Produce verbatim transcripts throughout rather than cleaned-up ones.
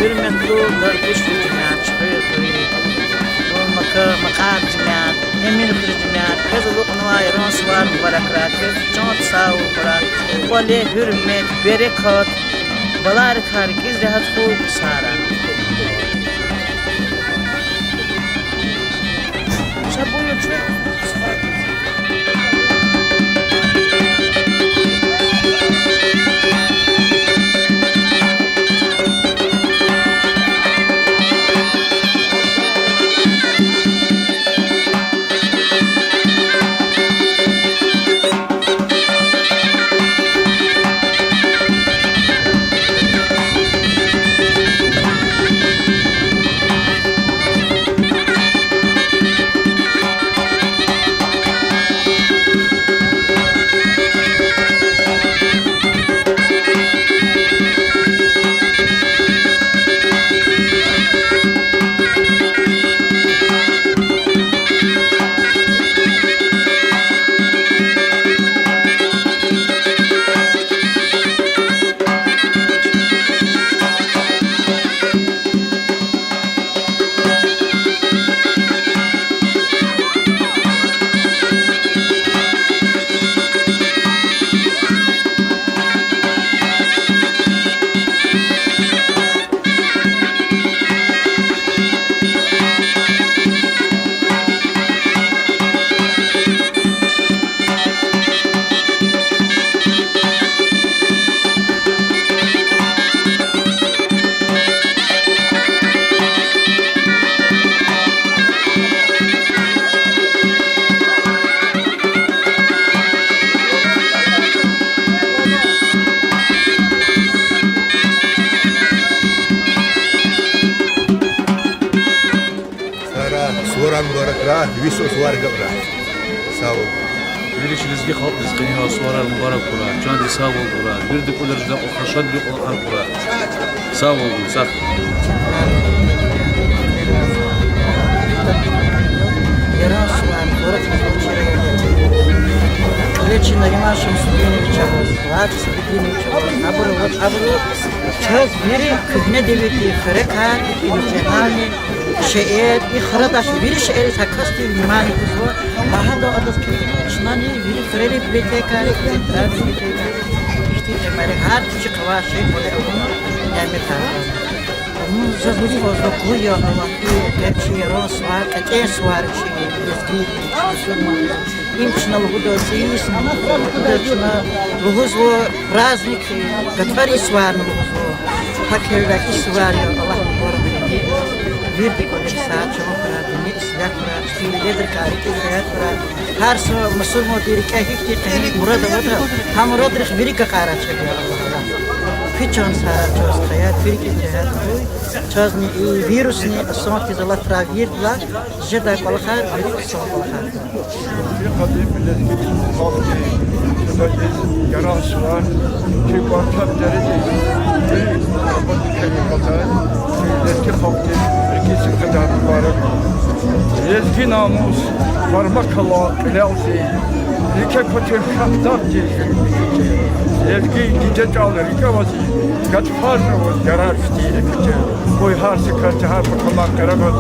Гьуьрметлу Дардишрин жемят, Чуьхвер хуьруьн, Мака-, Макьар жемят, Эмин хуьруьн жемят, квез алукьнавай Яран сувар мубаракрай, квез чандин сагъвал хьурай, кӀвале гьуьрмет, берекат, баларикай рикӀиз регьят хьуй сагърай. Ша буюр, чуьхвер. Сара суварар мубаракрай, ви сувар гапра. Сагъ ул. Вири чи лезги халкьдиз къенин суварар мубарак хьурай, чандин сагъвал хьурай, вирида кӀвалера жедай кьван шадвилин кьван хьурай. Сагъ ул, сагъ. Яран сувар мубарак хьурай. Кьиле чна Нариман Шамсудинович аваз, Лаз Сафутдинович аваз, абур аваз, абуру чаз вири куьгьне девирдин хуьрекай, и национальный шейэр, и хурадач вири шейэриз гьа касди внимание гузва, гьа гьада адаз килигна чнани вири хуьрерин библиотекаяр, центральный библиотекаяр, ихьтин тӀимил гьар чӀавуз квай шей кӀвале авуна, ями таргъана. Ну, заз вири ваз вакъу я, Аллагьди, гьа чи Яран сувар, кьетӀен сувар чи лезги, им чна лугьуда, цӀийи йисни лугьуда, чна лугьузва праздник, гатфарин суварни лугьузва. ГьакӀ хьайила и сувар я, Аллагьди мубарак хьуй. Вирида кӀвалера сагъ, чӀуру хьурай, дуьнья ислягь хьурай, чпин виледрикай рикӀиз регьят хьурай. Гьар са мусурмандин рикӀе гьихьтин къени мурад аватӀа, гьа мурадрихъ вири гакьарай чеб, я Аллагь. Куь чан сагърай, чаз хайи, куь рикӀиз регьят хьуй. Чазни и вирусни асан хьиз алатрай виридалай, жедай кӀвалахар вири хъсан кӀвалахар. Къадим лезги халкьдин, Яран сувар, чи кӀвалахар дережадиз, вири абур кхьенин патал, чи лезги халкьдин рикӀиз къедар мубарак. Лезги намус, бармак алай кьилелди, рикӀе квай шагьдагъдин жуьреба, лезги диде чӀал рикӀе аваз, гатфар жуваз ярар хьтин экуьнин. Къуй гьар са касди, гьар пакаман къарагъаз,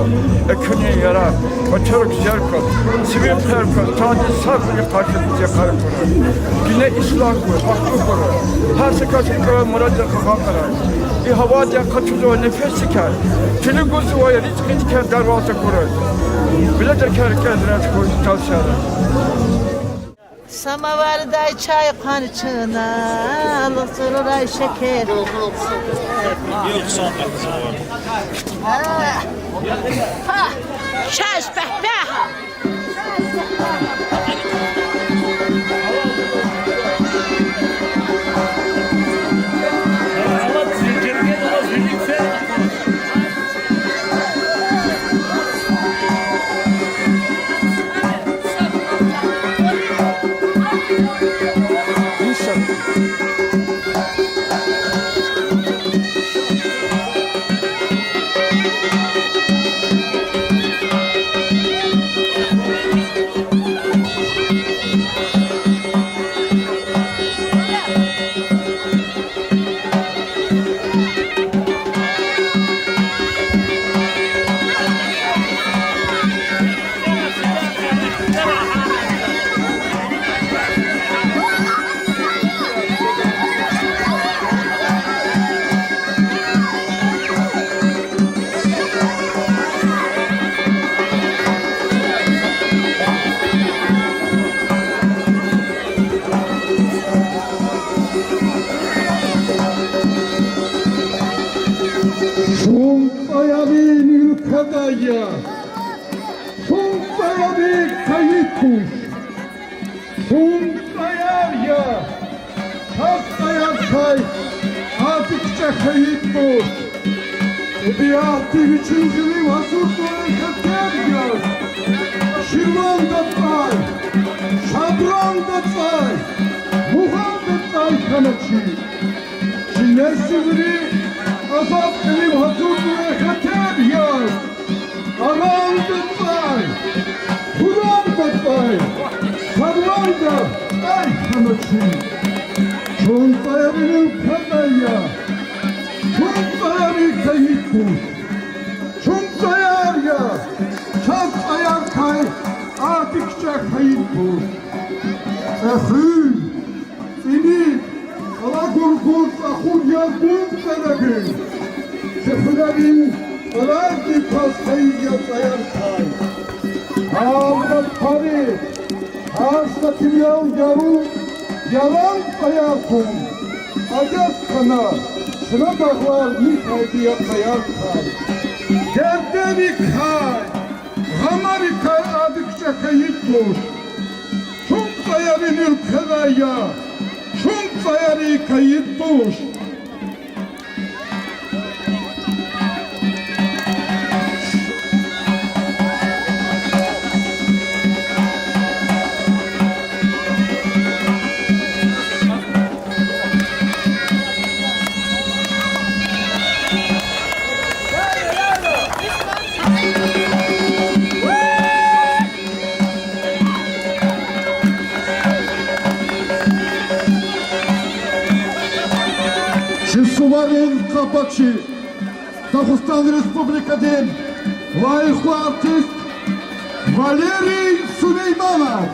экуьнин ярар, кӀвачерик зерказ, цивил хъвер кваз, тади сагъвилихъ къаршидиз къарагъ хьурай. Гине ислягь хьуй, бахтлу хьурай. Гьар са касдин кӀвале мурадрихъ агакьарай. И гьавадин къачузвай нефесдикай, чилик гузвай ризкьидикай дарвал такурай. Виледрикай рикӀиз регьят хьуй, тал сагърай. Самовардай чай хъван чна, алцӀурурай шекер. Чай пехпеха. Чун цӀаярин уьлкведай я, чун цӀаярик кайид туш. Чун цӀаяр я, чаз цӀаярикай ади кичӀе хьайид туш. ТӀебиатди вичин жилив гьазурзавай хетер яз, Ширванда цӀай, Шадранда цӀай, Мугъанда цӀай хьаначир. Чи несилри азад кьилив гьазурзавай хетер яз, Аранда цӀай, Хуранда цӀай, Сарванда цӀай хьаначир. Чун цӀаярин уьлкведай я, чун цӀаярик кайид туш. Чун цӀаяр я, чаз цӀаярикай ади кичӀе хьайид туш. ЦӀехуьн, цӀимид, кӀалагургун, цӀахур, яргун цӀерегуьн, чи хуьрерин кӀвалерни кваз хьайи я цӀаярикай. Гьар са къари, гьар са тӀимил яру, яран цӀаяр хьун, адет хьана, чна дагълар михьайди я цӀаярикай. Дердерикай, гъамарикай ади кичӀе хьайид туш. Чун цӀаярин уьлкведай я, чун цӀаярик кайид туш. Чи суварин къабачи, Дагъустан Республикадин лайихлу артист Валерий Сулейманов.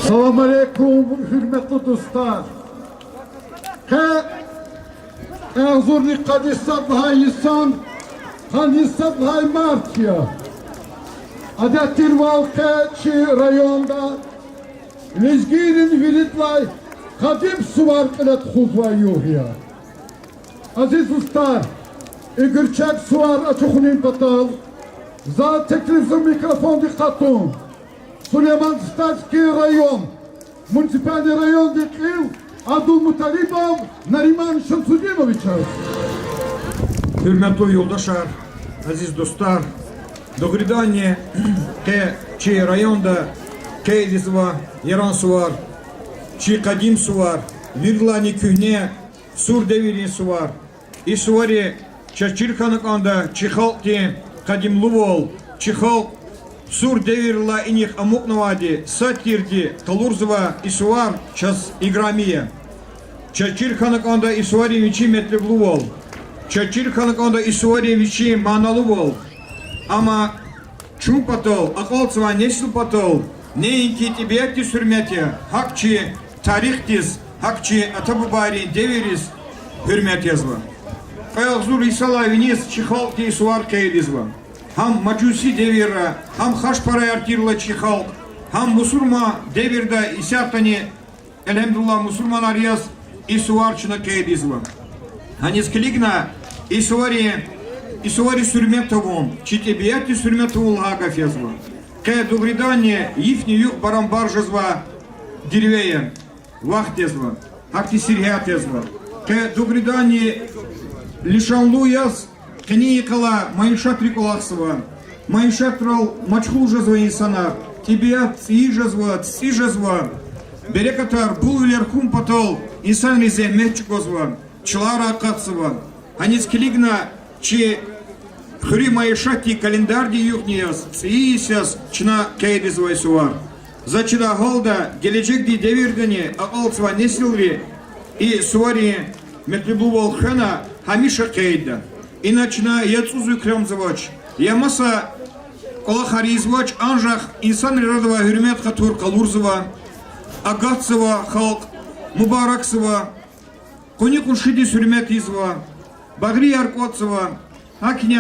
Салам алейкум, гьуьрметлу дустар! Къе агъзурни къад йисуз лагьай йисан Гьаниз сад лагьай март я. Адет тирвал, къе чи районда лезгийрин виридалай къадим сувар кьиле тухузвай югъ я. Азиз дустар, и гуьрчег сувар ачухунин патал за теклифзава микрофондик къатун Сулейман-Стальский район, муниципальный райондин кьил Абдулмуталибов Нариман Шамсудиновичаз. Гьуьрметлу юлдашар, азиз дустар, дугъриданни, къе чи районда къейд ийизва Яран сувар, чи къадим сувар, виридалайни куьгьне, сур девирдин сувар. И сувари чаз чир хьана кӀанда чи халкьдин къадимлувал, чи халкь сур девирдилай инихъ амукьнавайди сад тирди къалурзава. И сувар чаз играми я. Чаз чир хьана кӀанда и суварин вичин метлеблувал, чаз чир хьана кӀанда и суварин вичин маналувал. Амма чун патал, акьалтзавай несил патал неинки тӀебиатдиз гьуьрмет я, гьакӀ чи тарихдиз, гьакӀ чи ата-бубайрин девирриз гьуьрмет язва. Кьве агъзур йисалай виниз чи халкьди и сувар къейд ийизва. Гьам мажуси девирра, гьам хашпараяр тирла чи халкь, гьам мусурман девирда исятдани, эльгьамдулиллагь, мусурманар яз и сувар чна къейд ийизва. Гьаниз килигна, и сувари, и сувариз гьуьрмет авун, чи тӀебиатдиз гьуьрмет авун лагьай гаф язва. Къе дугъриданни йифни югъ барамбар жезва дирвеяр, вахт язва, гьахьтин сергьят язва. Къе дугъриданни лишанлу яз къенин йикъалай майишатри кӀвалахзава, майишатрал машгъул жезва инсанар, тӀебиат цӀийи жезва, цицӀи жезва, берекатар, булвилер хьун патал инсанри зегьмет чӀугвазва, чилерай акъатзава. Гьаниз килигна, чи хуьруьн майишатдин календарди югъни яз, цӀийи йис яз чна къейд ийизва и сувар. За чидай гьалда, гележегдин девирдани акьалтзавай несилри и суварин метлеблувал хвена, гьамиша къейдда. Ина чна я цӀуз икрамзавач, я маса кӀвалахар ийизвач, анжах инсанри арадавай гьуьрмет-хатур къалурзава, агатзава халкь, мубаракзава, къуни-къуншидиз гьуьрмет ийизва, багърияр кӀватӀзава. ГьакӀни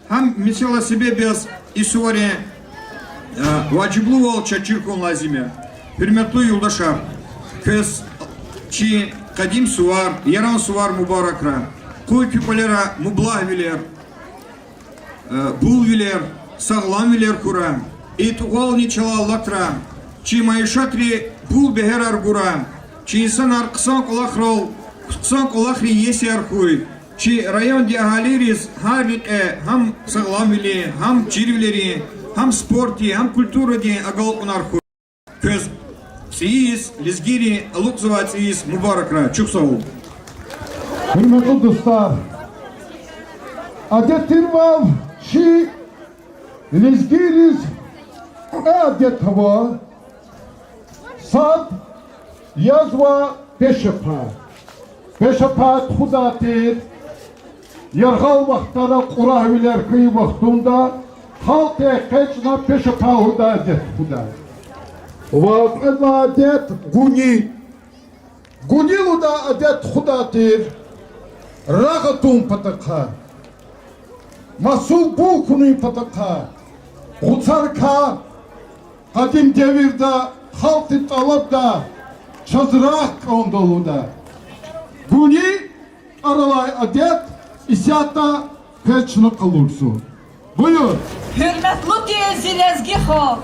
гьам месела себеб яз и суварин, э, важиблувал чаз чир хьун лазим я. Гьуьрметлу юлдашар, квез чи къадим сувар, Яран сувар мубаракрай. Къуй куь кӀвалера мублагьвилер, э, булвилер, сагъламвилер хьурай. И тӀугъвални чалай алатрай, чи майишатри бул бегьерар гурай, чи инсанар хъсан кӀвалахрал, хъсан кӀвалахрин иесияр хьуй, чи райондин агьалийриз гьар рекье гьам сагъламвилин, гьам чирвилерин, гьам спортдин, гьам культурадин агалкьунар хьуй. Квез цӀийи йис, лезгийрин алукьзавай цӀийи йис мубаракрай. Чухсагъул. Гьуьрметлу дустар, адет тирвал, чи лезгийриз кьве адет ава. Сад язва пешапай. Пешапай тухудай тир, яргъал вахтара кьурагьвилер хьайи вахтунда халкьди экъечӀна пешапай лугьудай адет тухудай. Ва кьвед лагьай адет гуни. Гуни лугьудай адет тухудай тир рагъ атун патахъай, масуб бул хьунин патахъай, гъуцарикай къадим девирда халкьди тӀалабдай, чаз рагъ кӀанда лугьудай. Гуни тӀвар алай адет исятда квез чна къалурзава. Буюр. Гьуьрметлу тир зи лезги халкь,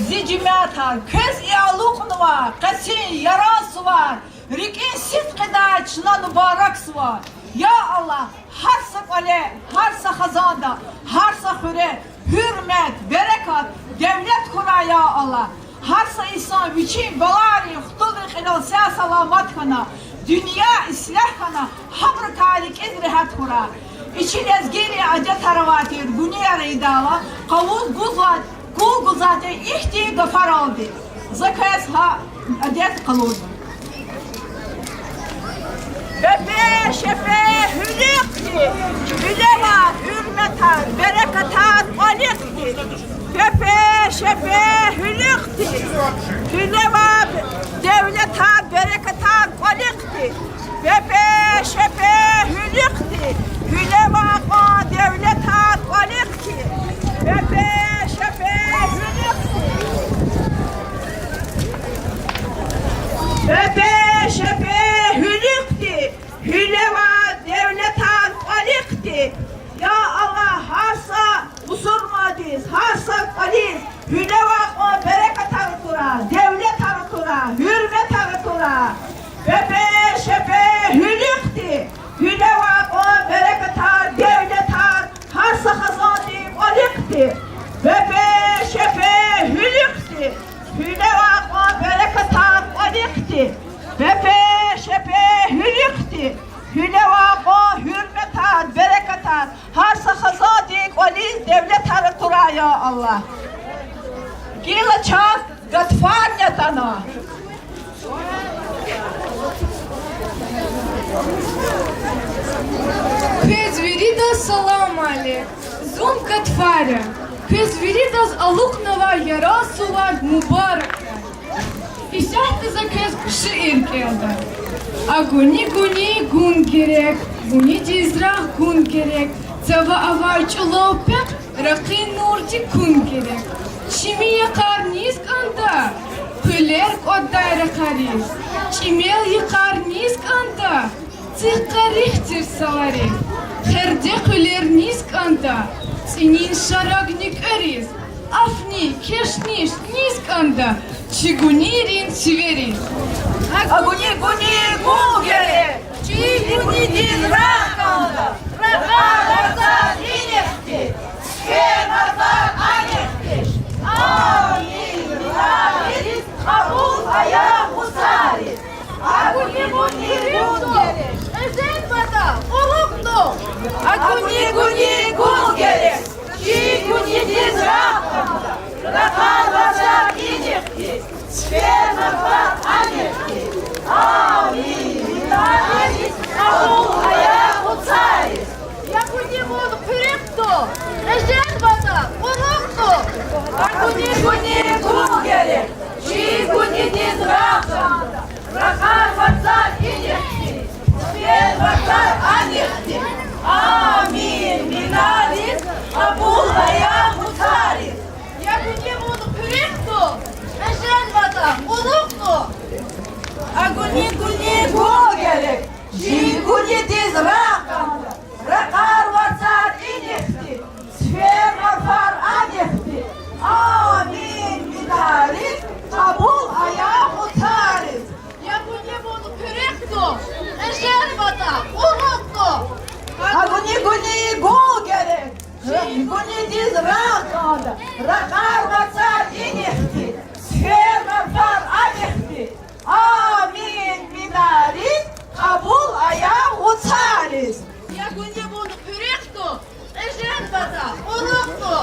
зи жемятар, квез и алукьнавай къецин Яран сувар рикӀин сидкьидай чна мубаракзава. Я Аллагь, гьар са кӀвале, гьар са хизанда, гьар са хуьре гьуьрмет, берекат, девлет хьурай, я Аллагь. Гьар са инсан вичин балайрин хтулрин кьилел сагъ-саламат хьана, дуьнья ислягь хьана, гьабурукай рикӀиз регьят хьурай. И чи лезгийрин адетар авай тир гунияр ийидайла, къалуз гузвай, кул гузвай тир ихьтин гафаралди. За квез гьа адет къалурзава. Пепе-шепе гьуьлуьхъди, гьуьлевай гьуьрметар, берекатар кӀвалихъди. Пепе-шепе гьуьлуьхъди, гьуьлевай девлетар, берекатар кӀвалихъди. Пепе-шепе гьуьлуьхъди, гьуьлевай кьван, девлетар Я Аллагь. Гила чаз гатфарни атана. Квез виридаз салам алейк. Зун гатфар я. Квез виридаз алукьнавай яран сувар мубарак я. Исятда за квез шиир кӀелда. Агуни-гуни гун герек, гунидиз рагъ гун герек, цава авай чӀулав пехъ ракъин нурди кун герек. Чими йикъар низ кӀанда, къуьлер кӀватӀдай ракъариз. ЧӀимел йикъар низ кӀанда, цихъ къарих тир салариз. Херде къуьлер низ кӀанда, цӀинин шараг нуькӀериз. Афни, кешниш низ кӀанда, чи гунийрин сивериз. Агуни-гуни гун герек, чи гунидиз рагъ кӀанда, ракъар варцар инихъди, сифер варцар анихъди. Амин. Кьабул ая вуцариз. Агуни-гуни гун герек, эжен пата кьулухъ тӀу. Агуни-гуни гун герек, чи гунидиз рагъ кӀанда, ракъар варцар инихъди, сифер варцар анихъди. Амин. Кьабул ая вуцариз. Агуни-гуни хъуьрехъ тӀу, эжен пата кьулухъ тӀу. Агуни-гуни гун герек, чи гунидиз рагъ кӀанда, ракъар варцар инихъди, сифер варцар анихъди. Амин. Минариз, кьабул ая вуцариз. Агуни-гуни хъуьрехъ тӀу, эжен пата кьулухъ тӀу. Агуни-гуни гун герек, чи гунидиз рагъ кӀанда, ракъар варцар инихъди, сифер варцар анихъди. Амин. Минариз, кьабул ая вуцариз. Агуни-гуни хъуьрехъ тӀу, эжен пата кьулухъ тӀу. Агуни-гуни гун герек, чи гунидиз рагъ кӀанда, ракъар варцар инихъди, сифер варцар анихъди. Амин. Минариз, кьабул ая вуцариз. Агуни-гуни хъуьрехъ тӀу, эжен пата кьулухъ тӀу.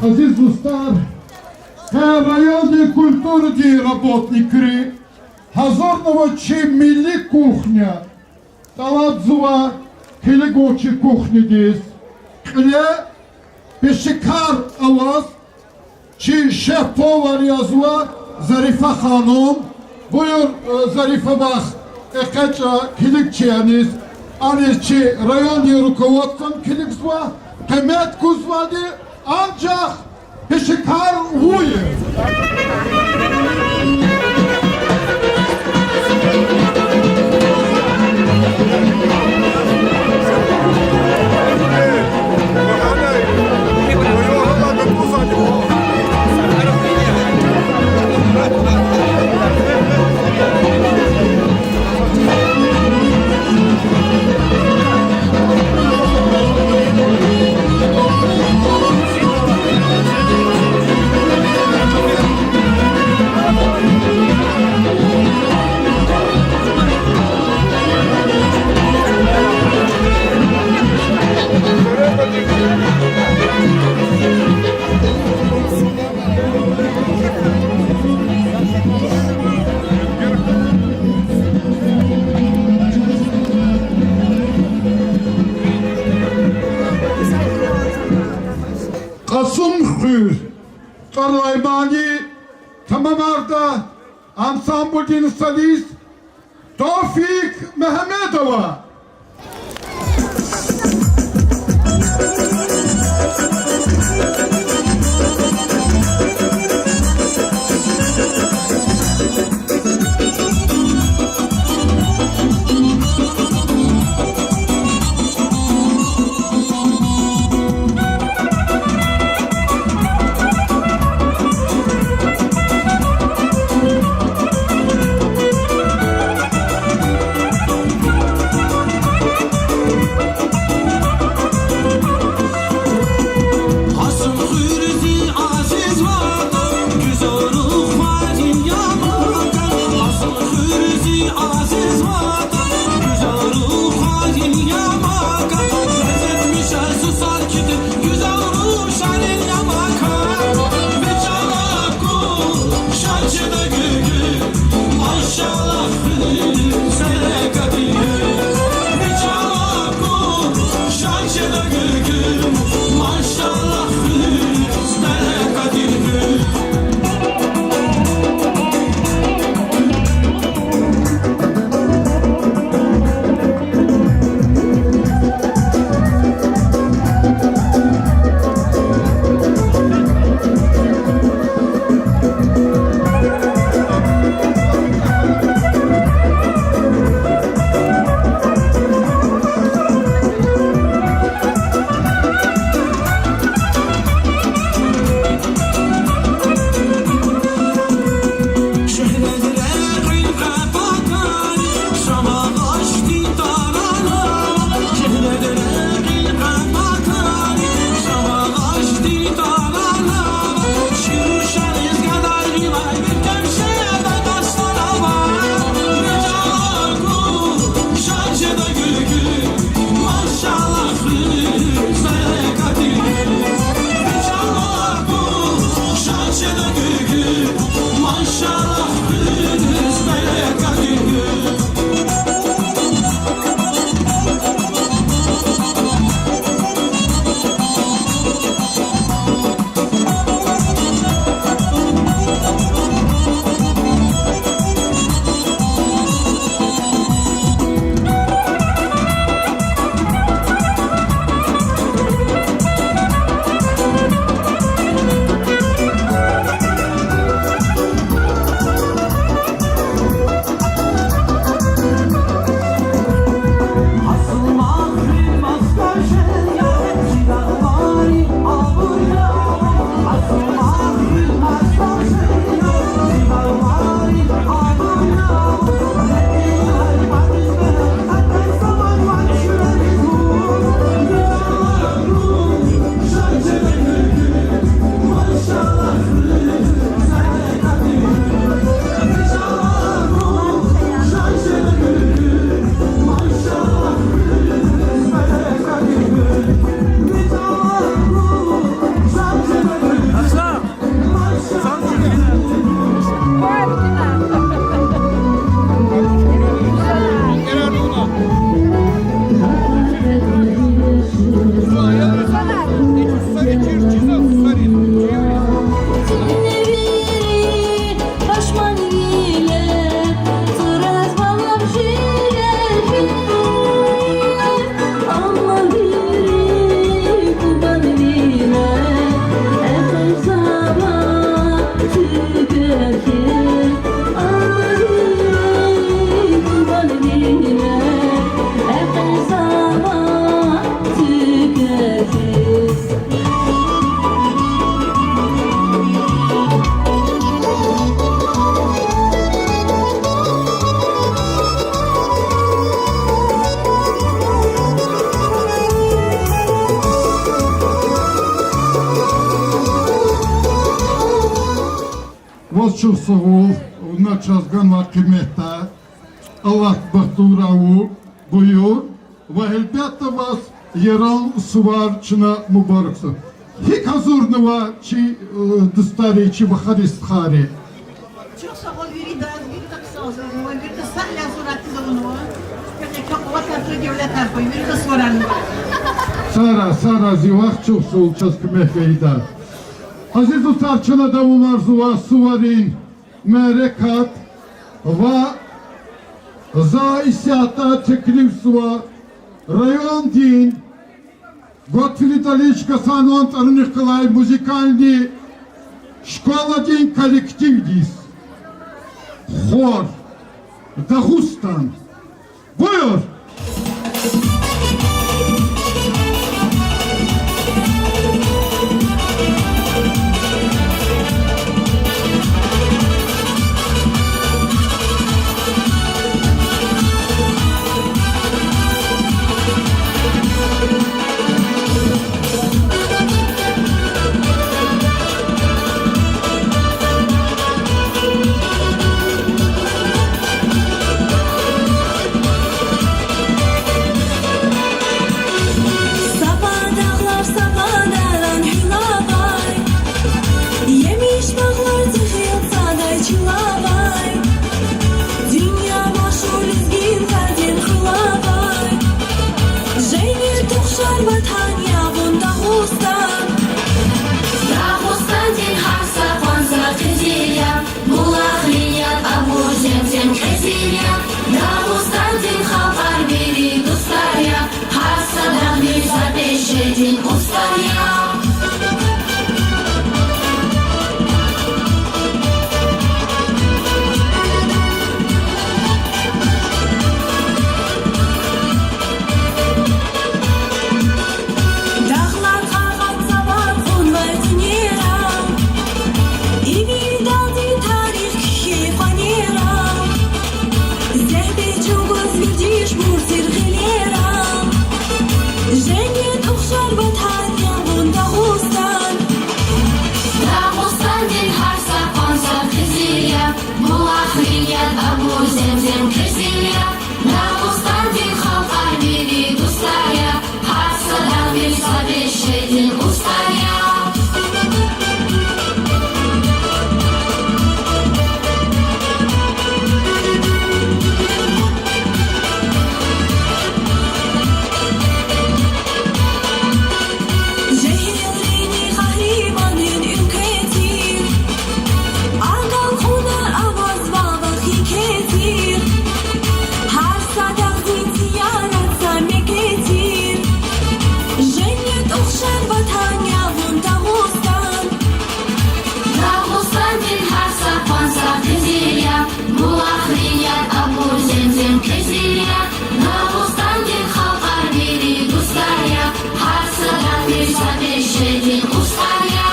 Азиз дустар, къе райондин культурадин работникри гьазурнава чи милли кухня. ТӀалабзава килигун чи кухнядиз. Кьиле пешекар аваз чи шеф-повар язва Зарифа ханум. Буюр, э, Зарифа вах, экъечӀа килиг чи аниз, аниз чи райондин руководствони килигзава, къимет гузвайди анжах пешекар вуй. Кьасумхуьр тӀвар алай мани тамамарда ансамблдин солист Тавфикъ Мегьамедова. Ваз чухсагъул, вуна чаз ганвай къиметдай алат батурай вун, буюр, ва гьелбетда ваз ярал сувар чна мубаракзава. ГьикӀ гьазурнава чи, э, дустари, чи вахари, стхайри? Чухсагъул виридаз, вирида хъсан гьазурнава, вирида сагълай гьазур атунва. Квехъ къуват хьуй, девлет хьуй, вирида сувар ана. Сара, Сара, зи вахт чухсагъул чаз куьмек гайидай. Азиз дустар, чна давамарзава суварин мярекат ва за исятда теклифзава райондин Гатфрида Личкасанован тӀварунихъ галай музыкальный школадин коллективдиз. Хор Дагъустан. Буюр! Саба дагълар, саба даран гьуьл авай, емиш багълар, цихил садай чил авай, дуьнья машгьур лезгинкадин хуьл авай. Женнет ухшар ватан я вун, Дагъустан. Дагъустандин гьар са къван са къизил я, булахрин яд, абур земзем кьезил я. Дагъустандин халкьар вири дустар я, гьар са дагъдиз са пешедин устӀар я. Дагълар къакъат цавар кьунвай тӀимил я, ивидалди тарих кхьей къванер я. Зегьмет чӀугваз вердишбур тир гъилера, женнет ухшар ватан я вун, Дагъустан. Дагъустандин гьар са къван са къизил я, булахрин яд, абур земзем кьезил я. Дагъустандин халкьар вири дустар я, гьар са дагъдиз са пешедин устӀар я. Жегьилрини къагьриманрин уьлкве тир, агалкьунар аваз вавахъ еке тир. Гьар са дагъдин зиярат са Мекке тир, женнет ухшар ватан я вун, Дагъустан. Дагъустандин гьар са къван са къизил я, булахрин яд, абур земзем кьезил я. Дагъустандин халкьар вири дустар я, гьар са дагъдиз са пешедин устӀар я.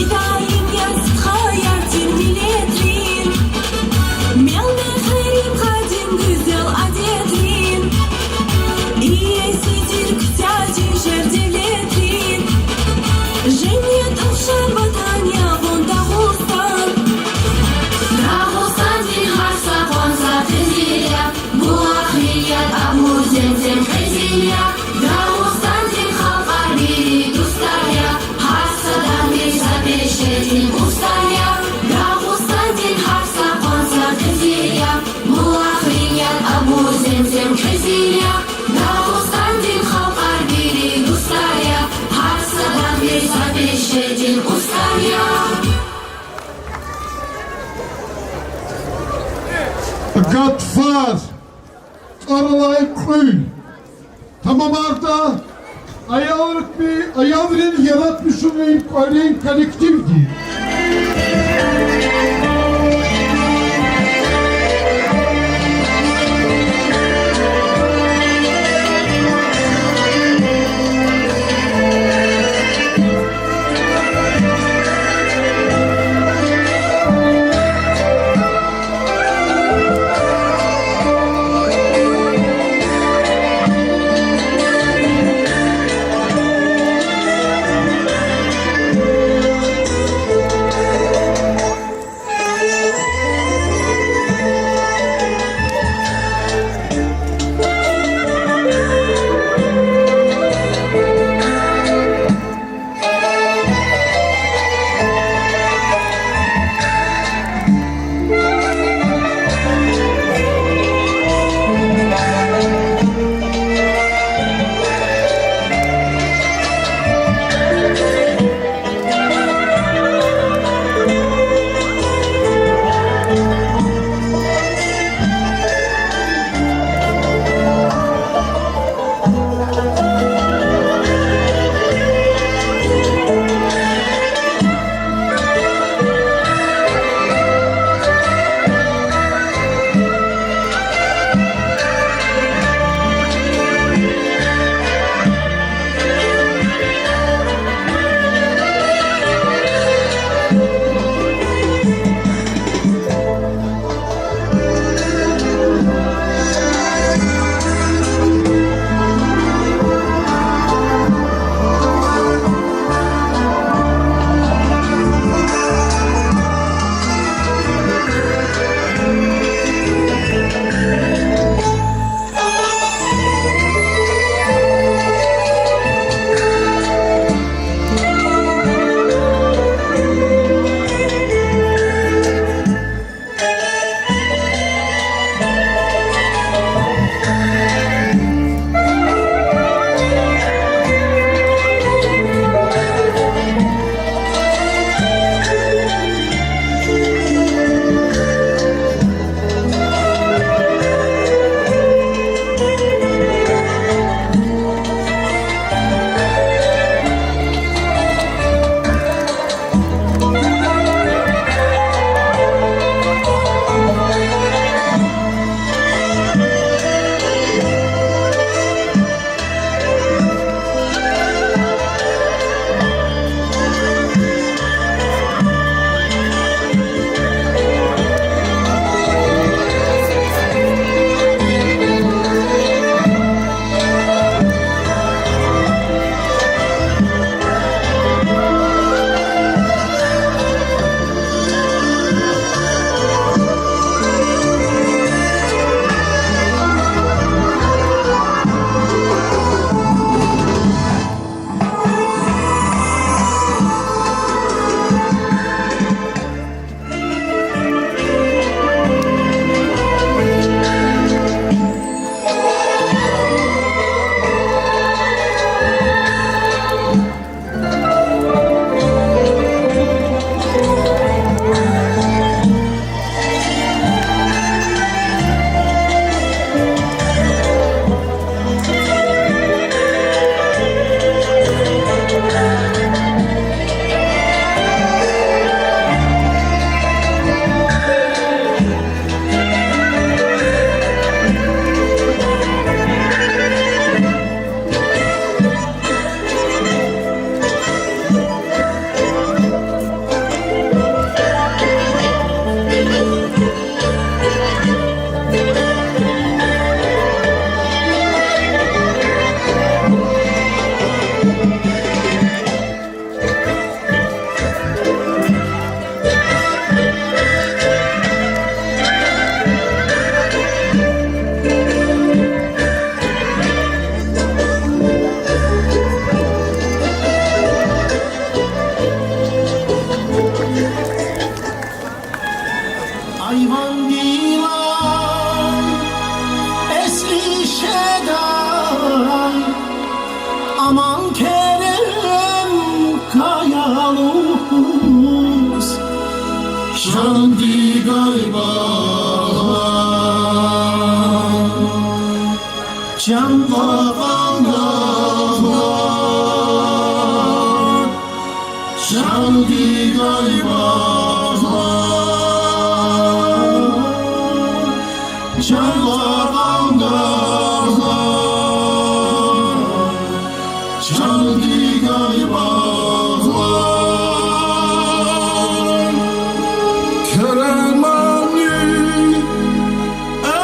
Идаим я стхаяр тир миллетрин, мел-мехъерим къадим гуьзел адетрин, иеси тир куьтягь тежер девлетрин. Женнет ухшар ватан я вун, Дагъустан. Дагъустандин гьар са къван са къизил я, булахрин яд, абур земзем кьезил я. Дагъустандин халкьар вири дустар я, гьар са дагъдиз са пешедин устӀар я. Дагъустандин гьар са къван са къизил я, булахрин яд, абур земзем кьезил я. Дагъустандин халкьар вири дустар я, гьар са дагъдиз са пешедин устӀар я. Гатфар тӀвар алай кьуьл тамамарда аялрин, аялрин яратмишунрин кӀвалин коллективди. Айвандилай эсли шедай, аман керем кая лугьуз, чандикай багъла, чан кьакьан дагълар, чандикай багъла, чан кьакьан дагълар, чандикай багъла. Керемни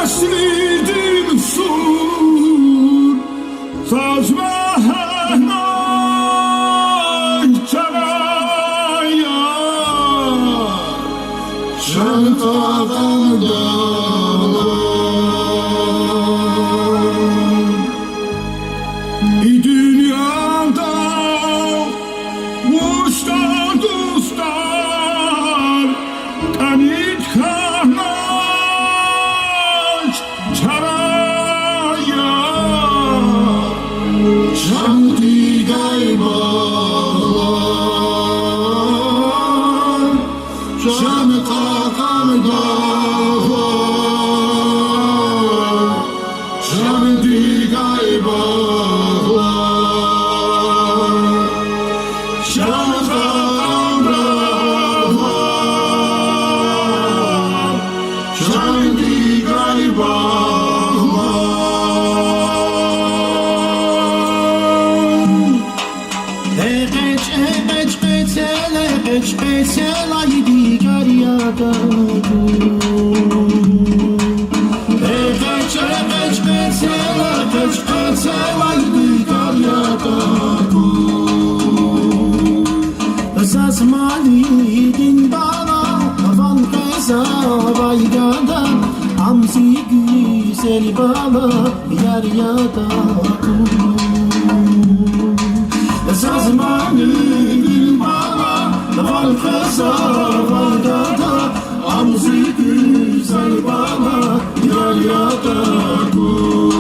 эсилдин сур, заз мегьнай чара я, чан кьакьан дагълар. И дуьньяда вучда дустар, кӀани хьанач чара я, чандикай багъла, чан кьакьан дагълар, чандикай багъла, чан кьакьан дагълар, чандикай багъла. Экъечӏ, экъечӏ къецел, экъечӏ къецел, ай дигар ятӏа гуз. Экъечӏ, экъечӏ къецел, экъечӏ къецел, ай дигар ятӏа гуз. Заз манидин бала ван къвезвай гада, ам зи гуьзел бала яр ятӏа гуз. Заз манидин бала ван къвезвай гада, ам зи гуьзел бала яр ятӏа гуз.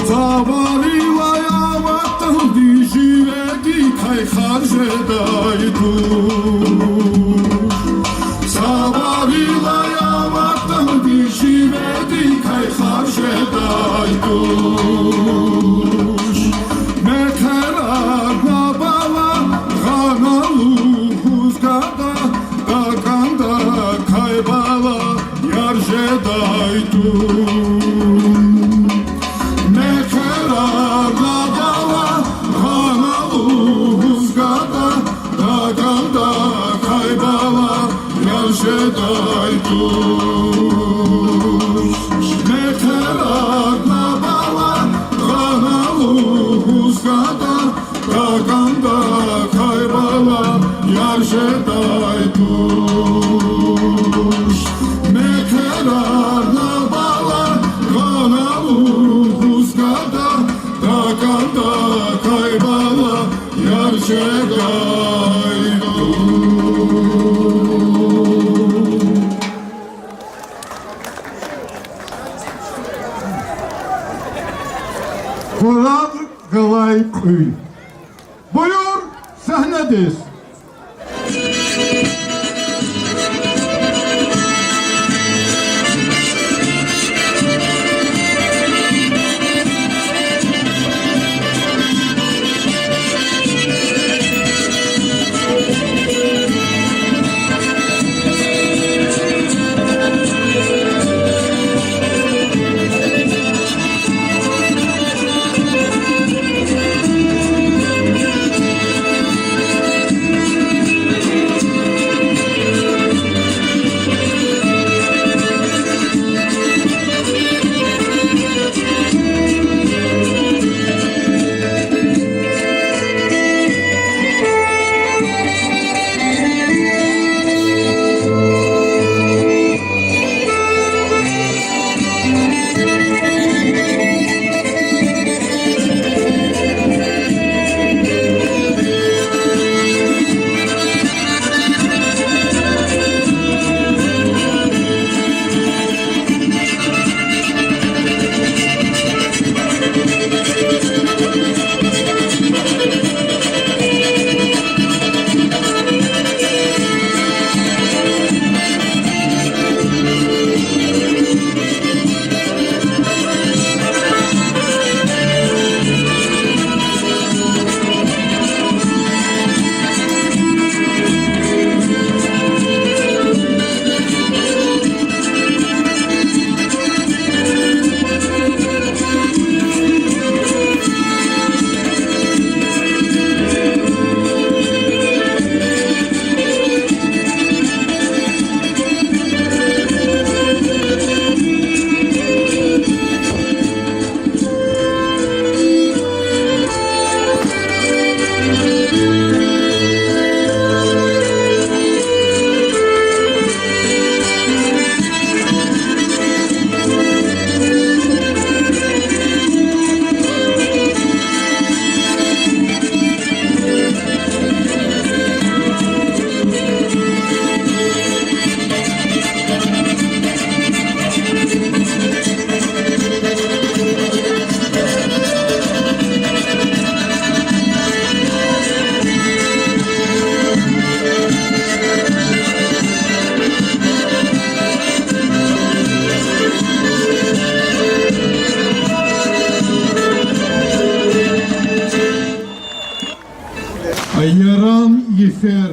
Цаварилай а ватанди живедикай харжедай туш. Цаварилай а ватанди живедикай харжедай туш. Мехъерарна бала гъана лугьуз гада, такӏандакай бала яр жедай туш. Мехъерарна бала гъана лугьуз гада, такӏандакай бала яр жедай туш. Мехъерарна бала гъана лугьуз гада, такӏандакай бала яр жедай туш. Мехъерарна бала гъана лугьуз гада, такӏандакай бала яр жедай туш. Къурагъ галай кьуьл. Буюр, сегьнедиз.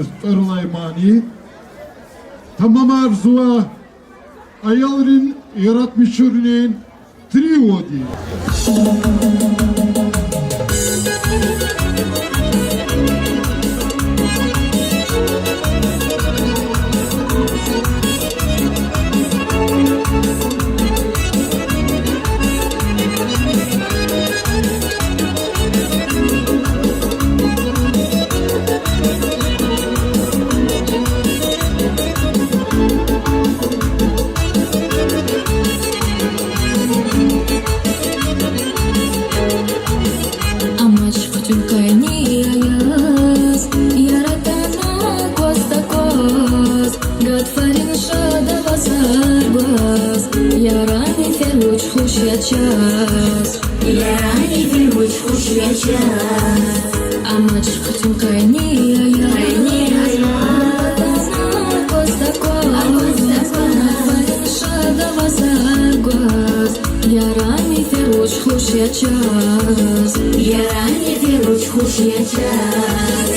ТӀвар алай мани тамамарзава аялрин яратмишунрин триоди. Амач хъуьтуьн къайни аяз, яратана акваз-такваз, гатфарин шад авазар гваз, ярани фер вуч хуш я чаз, ярани фер вуч хуш я чаз. Амач хъуьтуьн къайни аяз, къайни аяз, яратана акваз-такваз, гатфарин шад авазар гваз, ярани фер вуч хуш я чаз, ярани фер вуч хуш я чаз.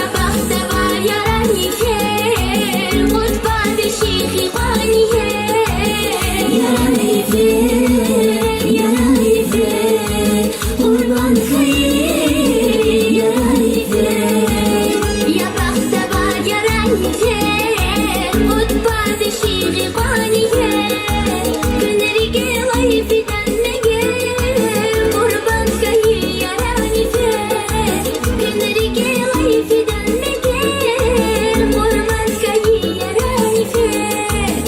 Я бахтавар ярани фер, Къурбанда шихи къвани фер, ярани фер, ярани фер, Къурбанд хьайи ярани фер. Я бахтавар ярани фер, Къурбанда шихи къвани фер, куьн рикӀелай фидан мегер, Къурбанд хьайи ярани фер, куьн рикӀелай фидан мегер, Къурбанд хьайи ярани фер.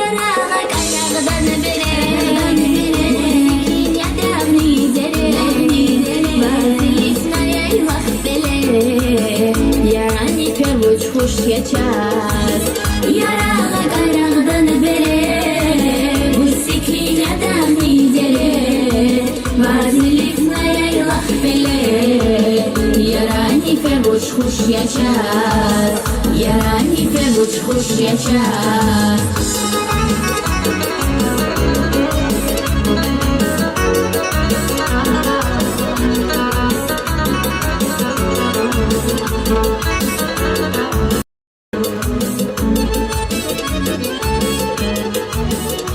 Ярагъа кӀарагъдан бере, куьн ядагъни дере, ваз илифнай яйлах пеле, ярани фер вуч хуш я чаз. Ярагъа кӀарагъдан бере, гуз секин ядагъни дере, ваз илифнай яйлах пеле, ярани фер вуч хуш я чаз, ярани фер вуч хуш я чаз.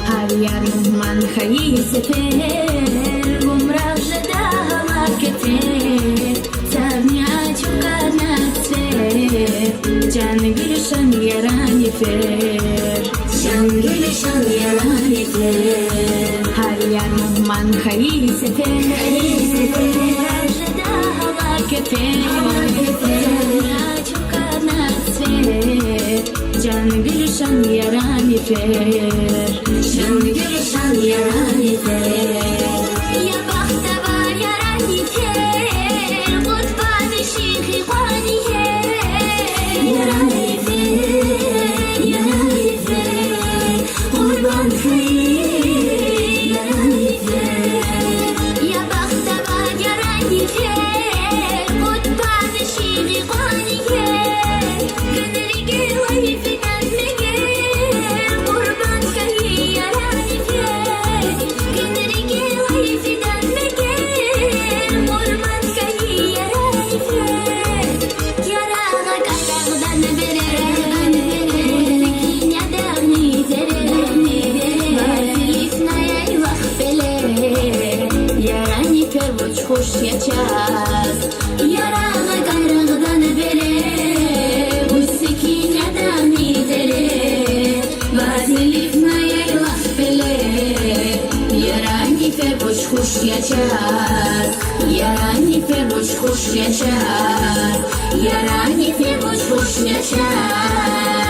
Гьар яр мугьман хьайи сефер, гумраз жеда гьалак кефер, сагъни ачухарна сер, чан гуьлуьшан ярани фер, чан гуьлуьшан ярани фер. Гьар яр мугьман хьайи сефер, хьайи сефер, гумраз жеда гьалак кефер, гьалак кефер, сагъни ачухарна сер, чан гуьлуьшан ярани фер, чан гуьлуьшан ярани фер. Я бахтавар ярани фер, Къурбанда шихи къвани фер, ярани фер, ярани фер, Къурбанд хьайи ярани фер. Я бахтавар ярани фер, Къурбанда шихи къвани фер, куьн рикӀелай фидан мегер, Къурбанд хьайи ярани фер, куьн рикӀелай фидан мегер, Къурбанд хьайи ярани фер. Ярагъа кӀарагъдан бере, гуз секин ядагъни дере, ваз илифнай яйлах пеле, ярани фер вуч хуш я чаз. Ярагъа кӀарагъдан бере, гуз секин ядагъни дере, ваз илифнай яйлах пеле, ярани фер вуч хуш я чаз, ярани фер вуч хуш я чаз, ярани фер вуч хуш я чаз.